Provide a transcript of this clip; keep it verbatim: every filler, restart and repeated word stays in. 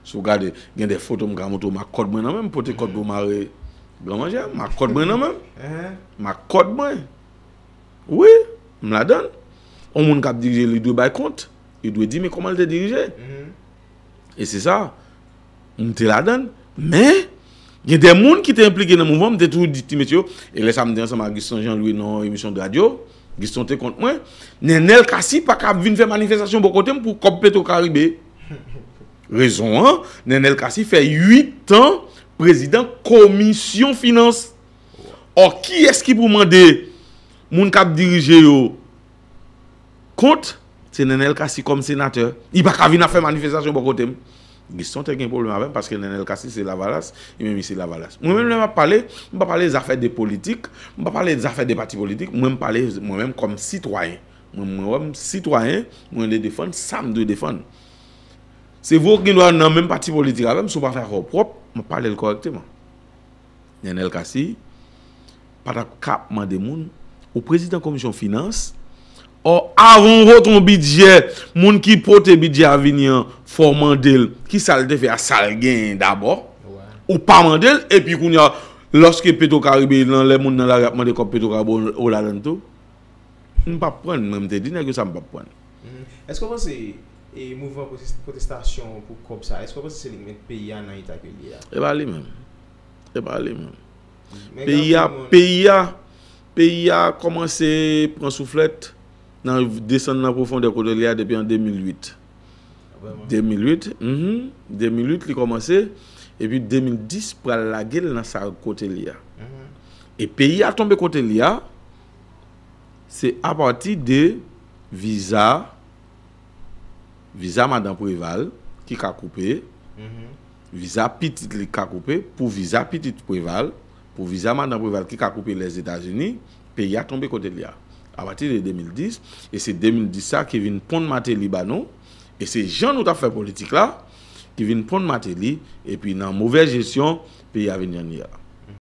Si w gade, gen de foto m ka montre w, m ak kòd mwen nan men m, pote kòd pou mare gran manjè, m ak kòd mwen nan men m. M ak kòd mwen. Wi, m ladan l. Yon moun k ap dirije, li dwe bay kont. Li dwe di, men kòman l te dirije. E se sa, m te ladan l. Men, gen de moun ki te enplike nan mouvman, m te toujou di ti mesye yo, e lè sa m te ansanm ak Guston Jean Louis nan yon emisyon de radyo, Guston te kont mwen, Nenel Cassy pa ka vin fè manifestasyon bò kote m pou kòb Petro Caribe. Rezon an, Nenel Cassy fè uit tan prezidan komisyon finans. Ò, kiyès ki pou mande moun k ap dirije yo kont? Se Nenel Cassy kòm senatè. Li pa ka vin ap fè manifestasyon bò kote m. Guston te gen pwoblèm avè m paske Nenel Cassy se Lavalas, li menm li se Lavalas. Mwen menm lè m ap pale, m pa pale zafè de politik, m pa pale zafè de pati politik, mwen m pale mwen menm kòm sitwayen. Mwen, mwen wè m sitwayen, mwen vle defann sa m dwe defann. Se vre w gen dwa nan menm pati politik avè m, si w pa fè afè w pwòp, m ap pale l kòrèkteman. Nenel Cassy pa t ap ka ap mande moun, ou prezidan komisyon finans, ò, avan w vote yon bidjè, moun ki pote bidjè a vini an, fò w mande l ki sa l te fè a, sa l genyen dabò. Ou pa mande l, epi kounye a, lòske Petro Caribe nan, lè moun nan lari ap mande kòb Petro Caribe, ou, ou ladan l tou. M p ap pran, mwen m te di nèg yo sa, m p ap pran. Èske w panse e mouvman pwotestasyon pou kòb sa, èske w panse se li k met peyi a nan eta ke l ye a? E pa li menm. E pa li menm. Peyi a, peyi a, peyi a kòmanse pran souflèt nan desann nan pwofondè kote l ye a depi an de mil uit. De mil uit, mhm, de mil uit li kòmanse, epi de mil dis pral lage l nan sa kote l ye a. E peyi a tonbe kote l ye a, se apati de viza, viza madan Preval ki ka koupe, viza pitit li ka koupe, pou viza pitit Preval, pou viza madan Preval ki ka koupe Lèzetazini, peyi a tonbe kote l ye a. Apati de de mil dis, e se de mil dis sa ki vin ponn Mateli ba nou, e se jan nou t ap fè politik la, ki vin ponn Mateli, epi nan movèz jesyon, peyi a vin jan l ye a.